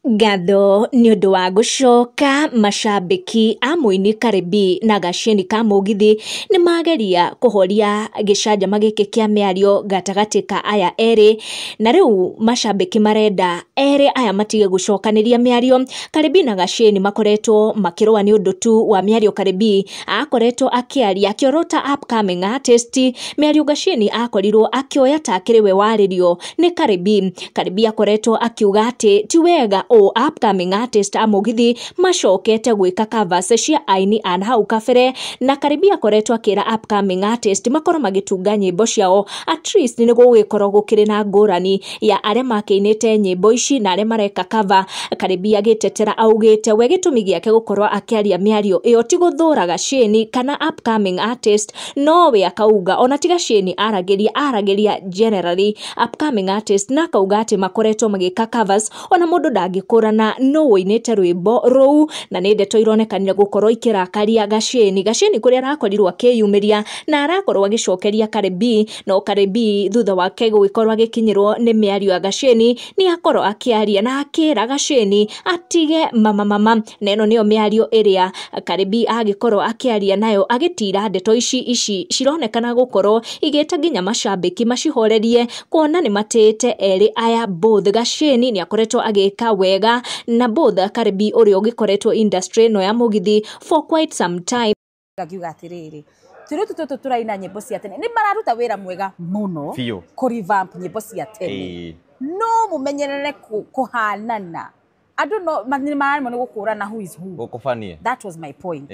Ngatho nĩ ũndũ wa gũcoka macambĩki a mũini Cardi B na gacini ka mũgithi nĩ mageria kũhoria gĩcanjama gĩkĩ kĩa mĩario gatagatĩ ka aya erĩ, na rĩu macambĩki marenda erĩ aya matige gũcokanĩria mĩario. Cardi B na Gacini makoretwo makĩrũa nĩ ũndũ tu wa mĩario. Cardi B akoretwo akĩaria akĩorota upcoming artist, mĩario Gacini akorirwo akĩoya ta akĩrĩ we warĩrio nĩ Cardi B. Cardi B akoretwo akiuga atĩ ti wega ũũ upcoming artist a mũgithi macokete gwĩka covers cia aini a hau kabere, na Cardi B akoretwo akĩra upcoming artist makorwo magĩtunga nyĩmbo ciao at least nĩ gũgĩkorwo gũkĩrĩ na ngũrani ya arĩa makĩinĩte nyĩmbo ici na arĩa mareka cover. Cardi B agĩtetera augĩte we gĩtũmi gĩake gũkorwo akĩaria mĩario ĩyo ti gũthũra Gacini kana upcoming artist, no we akauga ona ti Gacini aragĩria generally upcoming artist, na akauga atĩ makoretwo magĩka covers ona mũndũ ndangĩkũrana nũ ũinĩte rwĩmbo rũu, na nĩ ndeto ironekanire gũkorwo ikĩrakaria Gacini. Gacini kũrĩa arakorirwo akĩyumĩria na arakorwo agĩcokeria Cardi B, no Cardi B thutha wake gũgĩkorwo agĩkinyĩrwo nĩ mĩario ya Gacini nĩ akorwo akĩaria na akĩra Gacini atige mama mama, na ĩno nĩyo mĩario ĩrĩa Cardi B agĩkorwo akĩaria nayo agĩtira ndeto ici cironekana gũkorwo igĩta nginya macambĩki macihorerie kuona nĩ matĩĩte erĩ aya both. Gacini nĩ akoretwo agĩka wega na both Cardi B ũrĩa ũgĩkoretwo industry ĩno ya mũgithi for quite some time. Ngakiuga atiriri, tũirĩtu tũtũ tũraina nyĩmbo cia tene nĩ mararuta wĩra mwega mũno Biũ. kũ revamp nyĩmbo cia tene, no mũmenyerere kũhanana andũ no nĩ mararemwo nĩ gũkũrana who is who. Gũkũbanie. That was my point.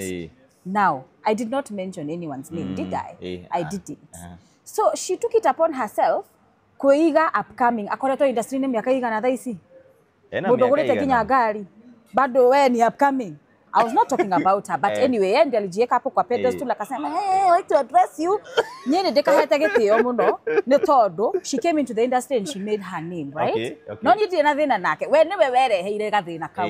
Now I did not mention anyone's name, did I? I didn't. So she took it upon herself kwĩiga upcoming, akoretwo industry-inĩ mĩaka igana thaa ici. Ena Mũndũ mĩaka ũgũrĩte igana. nginya ngari, bado we ni upcoming. I was not talking about her, but anyway, yeye ndiye alijiweka hapo kwa pedestal, akasema, "Hey, I like to address you." Niĩ nĩ ndĩkahete gĩtĩo mũno nĩ tondũ she came into the industry and she made her name, right? Okay. No niĩ ndirĩ na thĩna nake, we nĩwe wereheire gathĩna kau.